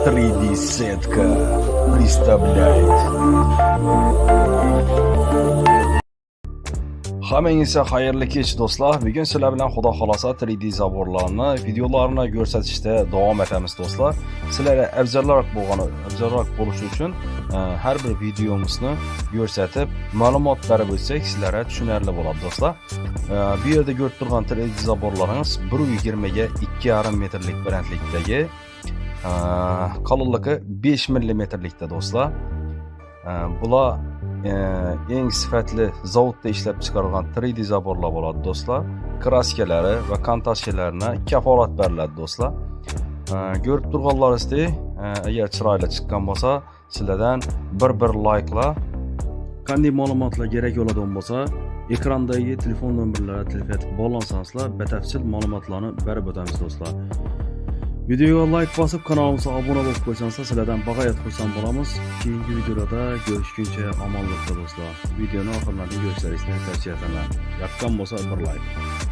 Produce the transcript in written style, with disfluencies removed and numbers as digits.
3D сетка представляет. Hammangizga xayrli kech, do'stlar. Bugun sizlar bilan, xudo xolasa, 3D забор larni videolarini ko'rsatishda davom etamiz, do'stlar. Sizlarga afzalroq bo'lgani, afzalroq bo'lishi uchun har bir videomizni ko'rsatib, ma'lumot berib o'tsak, sizlarga tushunarli bo'ladi, do'stlar. Bu yerda ko'rib turgan 3D забор laringiz 1,20 ga 2,5 metrlik balandlikdagi, qalinligi 5 millimetrlikda, do'stlar. Bular eng sifatli zavodda ishlab chiqarilgan 3D забор lar bo'ladi, do'stlar. Краска lari va кантовка larine kafolat beriladi, do'stlar. Ko'rib turganlaringizdek, agar chiroyli chiqqan bo'lsa, sizlardan bir bir layklar. Qanday ma'lumotlar kerak bo'ladigan bo'lsa, ekrandagi telefon nomerlariga telefon etib bog'lansangsizlar, batafsil ma'lumotlarni berib o'tamiz, do'stlar. Videoga layk bosib, kanalimizga obuna bo'lib qo'ysangizlar, sizlardan bag'oyat xursand bo'lamiz. Keyingi videolarda ko'rishguncha omonlikda, do'stlar. Videoni oxiridan ko'rishlaringizni tavsiya etaman. Yoqqan bo'lsa, bir layk.